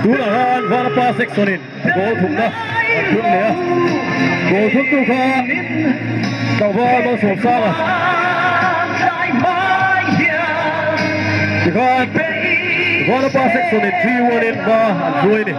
Tunah khan Vanapa section in goal thumna an thun leh a, goal thuntu kha Tlangval Malsawmsanga tikhan Vanapa section in 3-1 in hma an hruai a ni.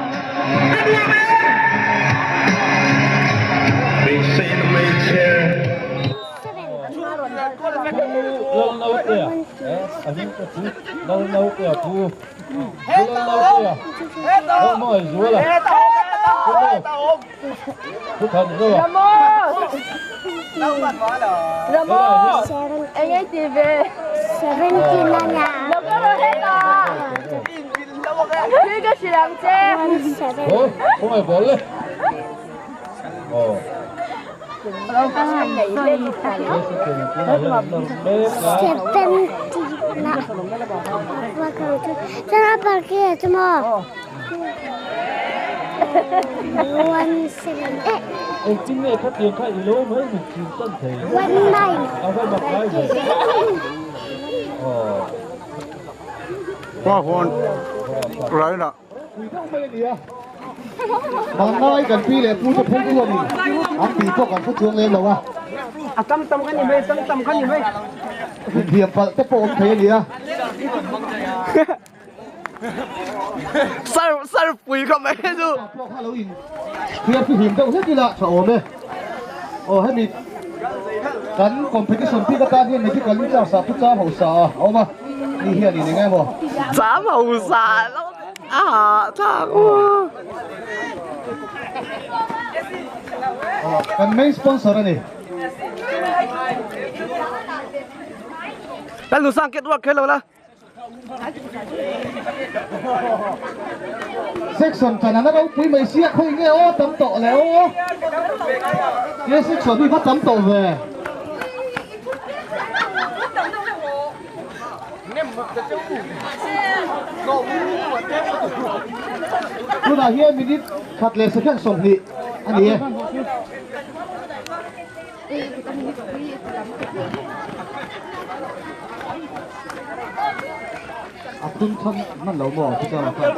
Mangngai kan pi leh pu te phei chuanin an tih pawh kan hre chuang lem lo a. A tam tam kha ni mai, tam tam kha ni mai. Inthiam palh te pawh awm thei a nia. Sir, sir pui kha mai chu. Pawh kha lo in thiam fihlim deuh hlek ila tha awm e. Aw hemi kan competition bik atan hian medical in charge ah pu Cham Hausa a awm a, ni hian in eng emaw. Cham Hausa lo a thlak aw. Kan main sponsor a ni. Lalnusang ket uar kher lo la. Section tan an ropui mai sia khawi nge aw tam tawh le aw he section hi va tam tawh ve. Tunah hian minute khat leh second 20 a ni e. A phun tham hman lo maw chu chuan a khan.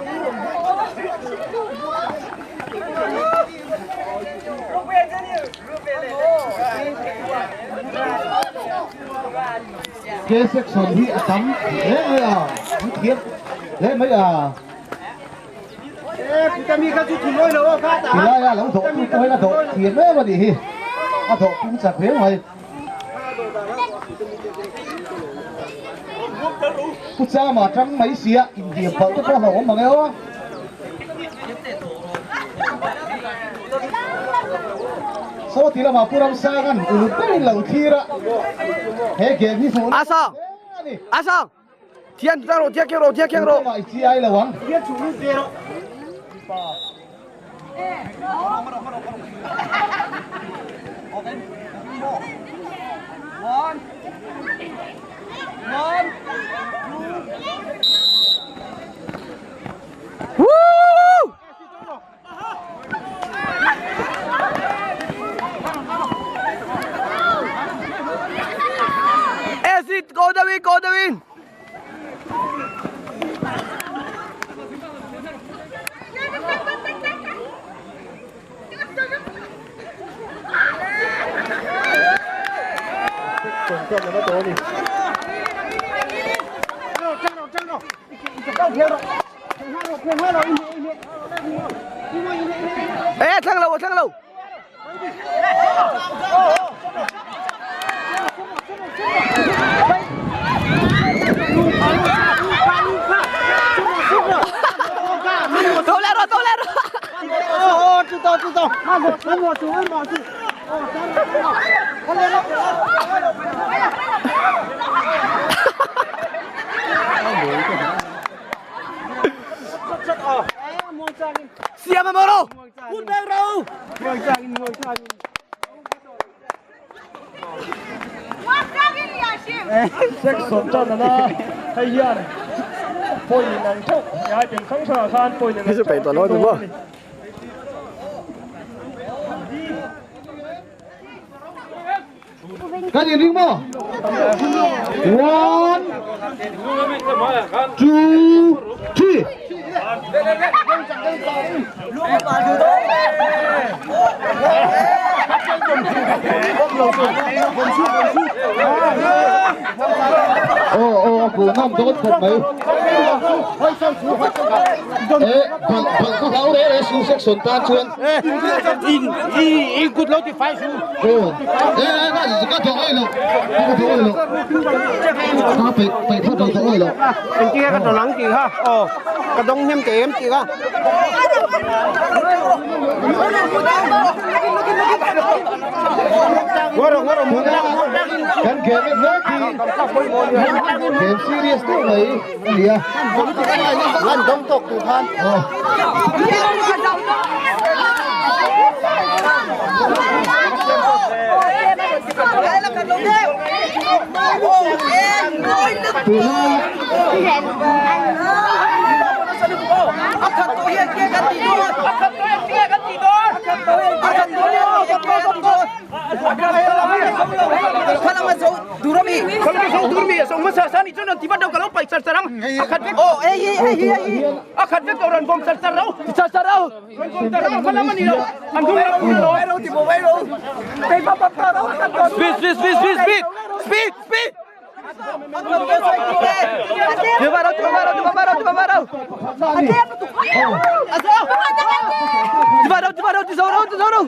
K section hi a tam hle mai a, an thiam hle mai a. Tilaia lo dawh tu pawh hian a dawh thiam em a nih hi, a dawh pung chak riau mai. Pu Chama tang mai sia inhliam palh te pawh a hlauhawm ang e aw. Saw ti lamah Pu Ramsanga'n uluk berin lo thlir a, he game hi hmuh A sang! A sang! Thian tlang rawh, thian keng rawh, thian keng rawh. Tumah i chi ai lo ang. Woo! Exit, go the win, go the win. Ê, thằng lâu, thằng lâu. 走来了，走来了。哦，知道知道。Siam mà đâu? Section chan na hei hian point ang theuh ai pen sang sang khan point ang Hei chu peih tawh lo ni maw. Kan in ring maw? 1 2 3. Ô ô cụ ngâm tốt thật mấy. Ê, bật bật có lão đấy đấy, su section ta chuan. In in cút lâu thì phải su. Ồ, ê ê, cái gì cái thằng ấy lo, cái thằng ấy lo. Ta phải phải thằng thằng ấy lo. Anh kia cái trò nắng chị ha. Ồ, cái đông hem chị em chị ha. Kan game vek hi game serious tu mai ania. Lan đông tộc tụ khan. Tuna Speed, speed, speed, speed, speed, speed, speed. Chưa vào đâu, chưa vào đâu, chưa vào đâu, chưa vào đâu. Chưa vào đâu, chưa vào đâu, chưa vào đâu, chưa vào đâu.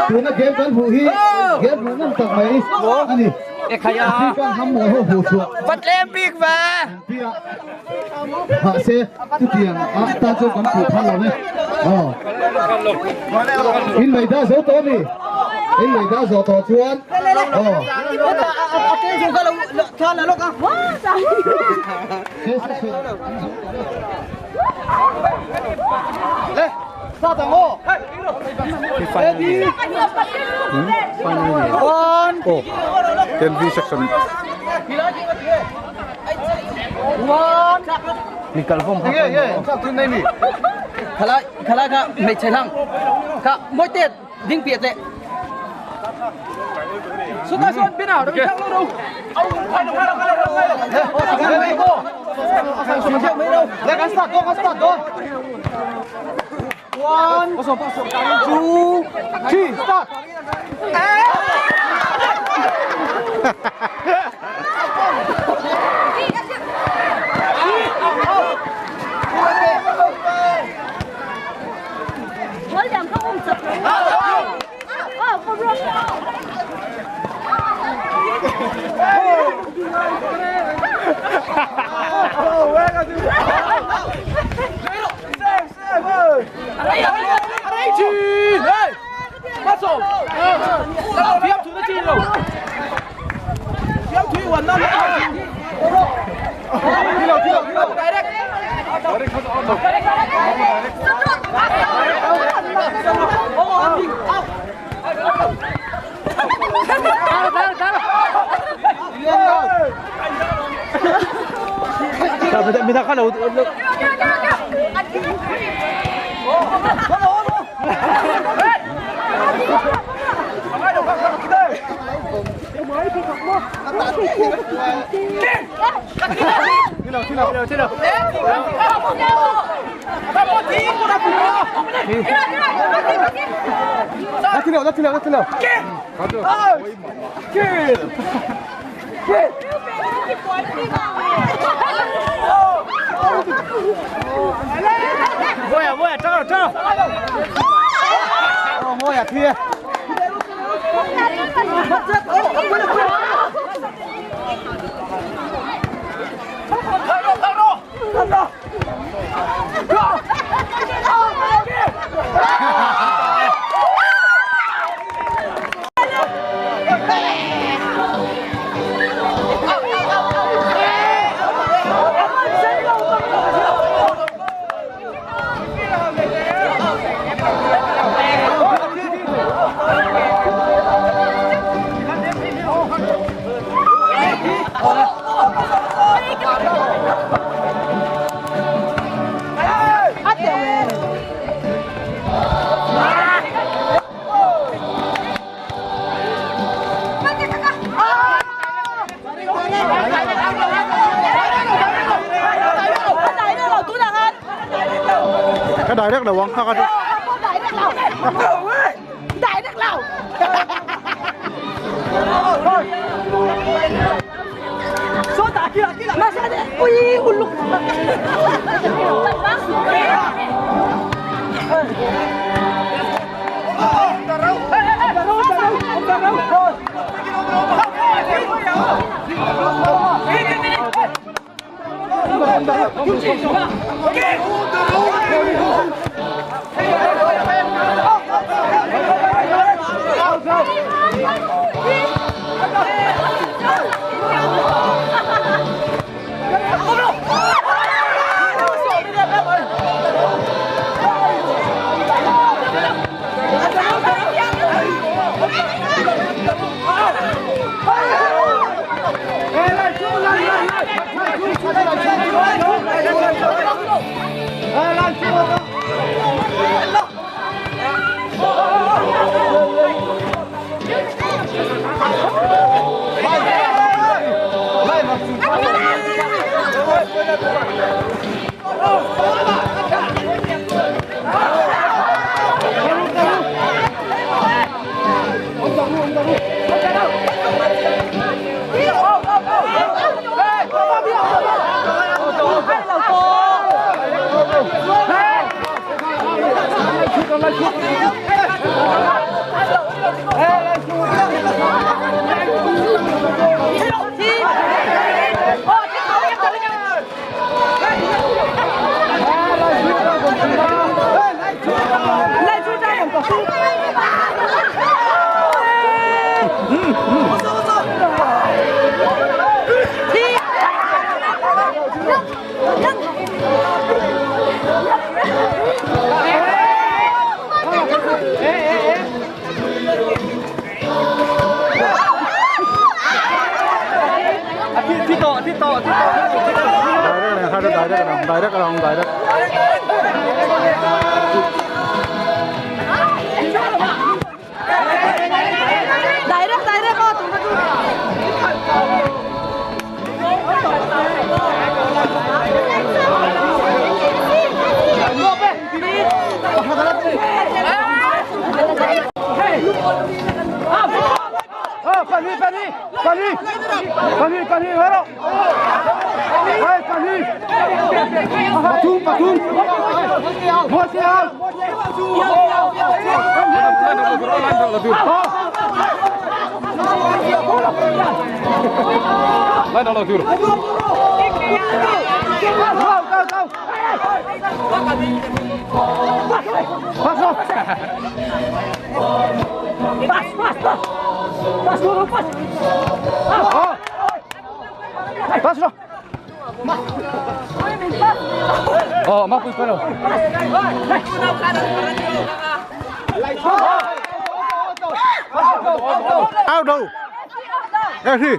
Tuna game kan hmu hi game hmu ngam tak mai ani. Khaya. Kan ham mo ho hu chu. Bắt em biết về. Pia. Ha se tu tiang a ta chu kan pu phan lo ne. Ờ. In mai da zo to mi. In mai da zo to chuan. Ờ. Oh, 10 V section. Khala khala ka mei chai lang. Ka mỗi tiệt đinh biệt lệ. Số ta số bên nào đâu thang đâu. One, two, three, start. 我两个瓮子。哦，不热。来踢了，来踢了，来踢了。我呀我呀，站住站住！我也踢。 Cái đại rất là quăng khá đại rất lâu. Direct. Out đâu? Cái gì?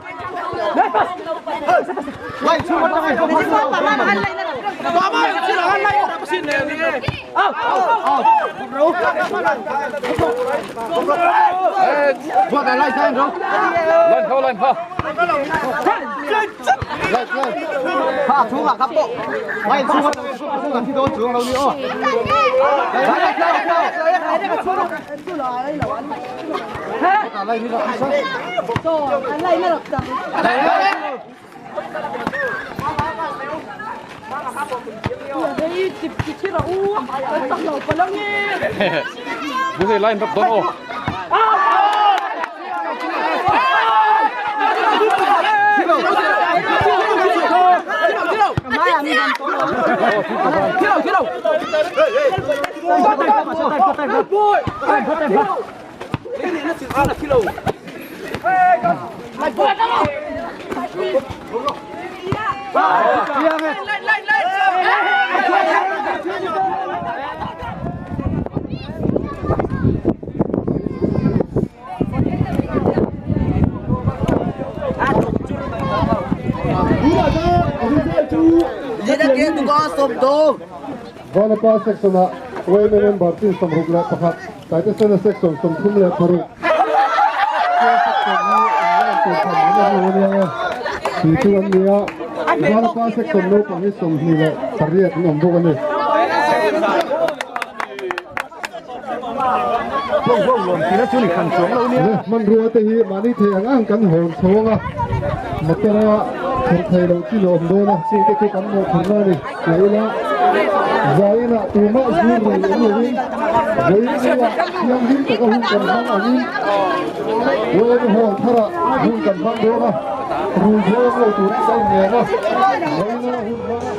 Vanapa section ah YMA member chin 61 Taitesena section 36 section hi inline tur tham an hmu ania nge tih chu an ni a Vanapa section naupang hi 28 an awm bawk a ni. Hmanrua te hi mahni thei ang ang kan hawn chho ang a, motor a phurh thei loh chin a awm dawn a, chungte chu kan mawhphurhna a ni. Tih ila zainah tumah zir rei awm lovin vawiin nia thianghlim taka hun kan hmang angin Wayne Hall tharah hun kan hmang dawn a, rul buai awm lo turin ka inngen a, vawiina hun hmang a.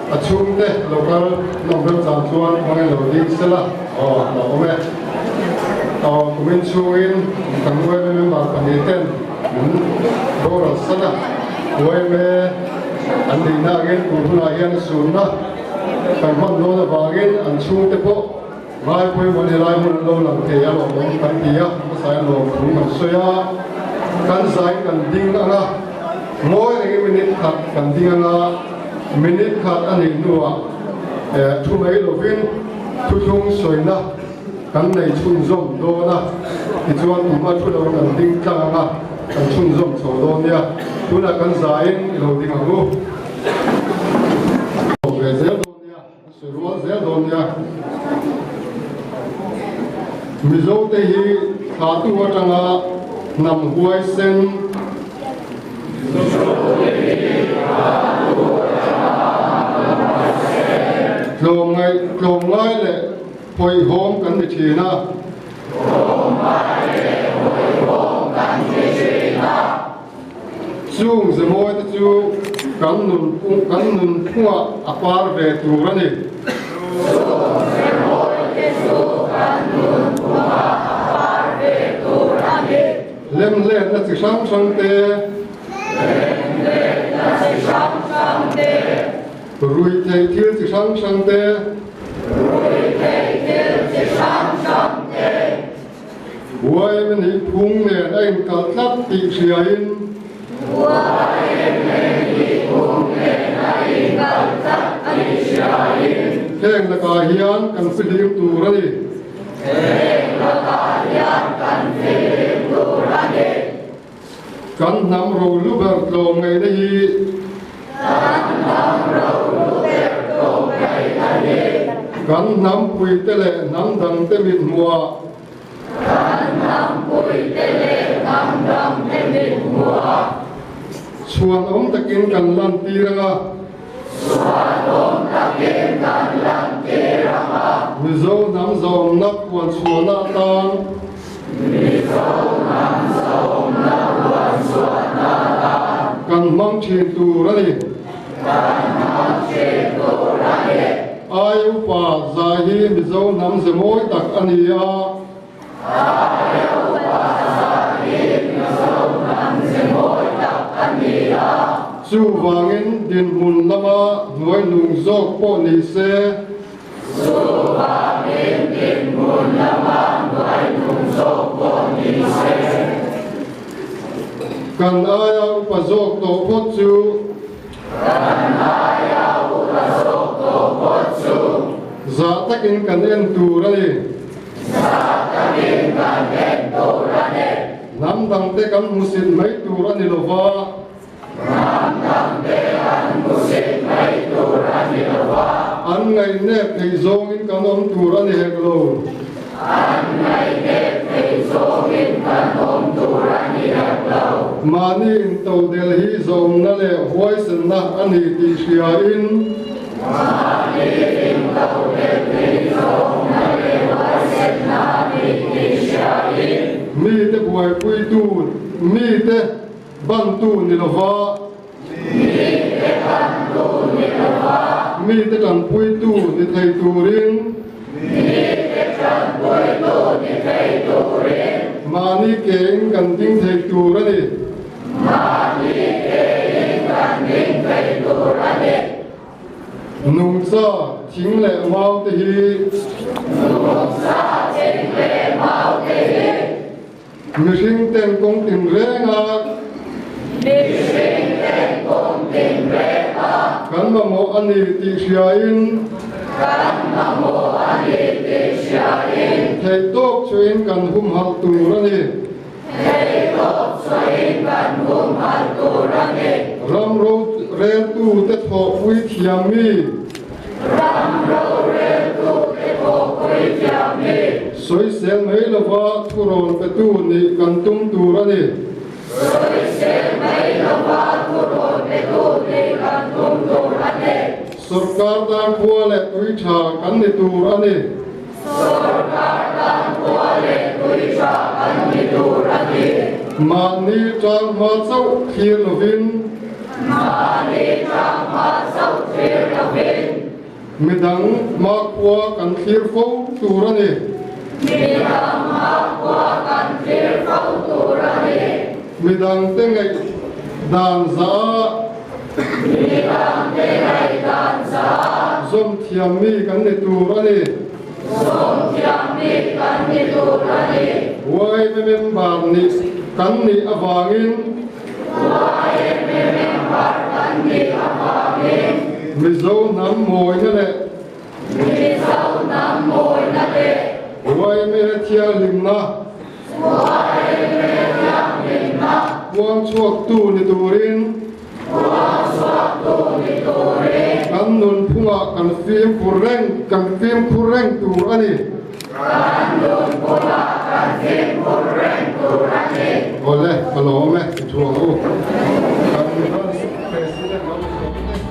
A chhungte lo kal nawm rem chan chuan hmangin lo ding sela aw lo awm e. Aw kumin chhungin kan yma member pahnih ten min boral san a, yma an nihna angin tun hunah hian a sunna kan hman dawn avangin an chhungte pawh ngai pawimawh helai hmun an lo lang thei a lawmawm kan ti a, hmasain lawmthu kan sawi a, kan zain kan ding ang a. Ngawi rengin minute khat kan ding anga, minute khat a nih hnuah thu mai lovin thuthlung sawina kan nei chhunzawm dawn a, tichuan tuma thu lo kan ding tlang anga kan chhunzawm chho dawn nia, tunah kan zain i lo ding ang u. Ve zel dawn nia. Sawi rual zel dawn nia. Mizote hi thlahtu atanga hnam huaisen. Tlawmngai tlawmngai leh hawihhawm kan ni thin a. Chung zemawi te chu kan nun kan nunphungah a par ve tur a ni. Chung zemawi te chu kan nunphungah a par ve tur a ni. Lemhletna chi hrang hrang te. Lemhletna chi hrang hrang te. Ruihtheih thil chi hrang hrang te. Ruihtheih thil chi hrang hrang te. Uaim nih phung nen a inkalh tlat tih hriain. Uaim nih phung nen a inkalh tlat tih hriain. Heng lakah hian kan fihlim tur a ni. Heng lakah hian kan fihlim tur a ni. Kan hnam rohlu ber tlawmngaihna hi. Kan hnam rohlu ber tlawmngaihna hi. Kan hnam puite leh hnam dangte mithmuah. Kan hnam puite leh hnam dangte mithmuah. Chhuanawm takin kan lantir anga. Chhuanawm takin kan lantir anga. Mizo hnam zawmna puan chhuahna atan. Mizo hnam zawmna puan chhuahna atan. Kan hmang thin tur a ni. Kan hmang thin tur a ni. Ai upa zai hi Mizo hnam ze mawi tak a ni a. Ai upa zai hi Mizo hnam ze mawi tak a ni a. Chuvangin dinhmun lama hnuai nung zawk pawh ni se. Chuvangin dinhmun lama hnuai nung zawk pawh ni se. Kan aia upa zawk tawh phawt chu. Kan aia upa zawk tawh phawt chu. Zah takin kan en tur a ni. Zah takin kan en tur a ni. Hnam dangte kan hmusit mai tur a ni lova. Hnam dangte kan hmusit mai tur a ni lova. An ngaihnep theih zawngin kan awm tur a ni hek lo. An ngaihnep theih zawngin kan awm tur a ni hek lo. Mahni intodel hi zawmna leh huaisenna a ni tih hriain. Mahni intodel hi zawmna leh huaisenna a ni tih hriain. Mite buaipuitu mite bantu ni lova. Mite bantu ni lova. Mite tanpuitu ni thei turin. Mite tanpuitu ni thei turin. Mahni kein kan ding thei tur a ni. Mahni kein kan ding thei tur a ni. Nungcha thing leh mau te hi. Nungcha thing leh mau te hi. Mihring ten kawng tin reng a. Mihring ten kawng tin reng a. Kan mamawh a ni tih hriain. Kan mamawh a ni tih hriain. Theihtawk chuin kan humhalh tur a ni. Theihtawk chuin kan humhalh tur a ni. Ram roreltute thawhpui thiam mi. Ram roreltute thawhpui thiam mi. Sawisel mai lova thurawn petu nih kan tum tur a ni. Sawisel mai lova thurawn petu nih kan tum tur a ni. Sorkar tan khua leh tui tha kan ni tur a ni. Sorkar tan khua leh tui tha kan ni tur a ni. Mahni tang hma chauh thlir lovin. Mahni tang hma chauh thlir lovin. Midang hmakhua kan thlir fo tur a ni. Midang hmakhua kan thlir fo tur a ni. Midang te ngaih dan za a. Midang te ngaih dan za a. Zawm thiam mi kan ni tur a ni. Zawm thiam mi kan ni tur a ni. YMM bar nih kan nih avangin. Mizo hnam mawina leh YMA thianghlimna Puang chhuaktu ni turin Kan nunphungah kan fimkhur reng kan fimkhur reng tur a ni. Awle, ka lawm e, i thu ang u. Kan President lo ni tawh e.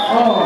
Aw.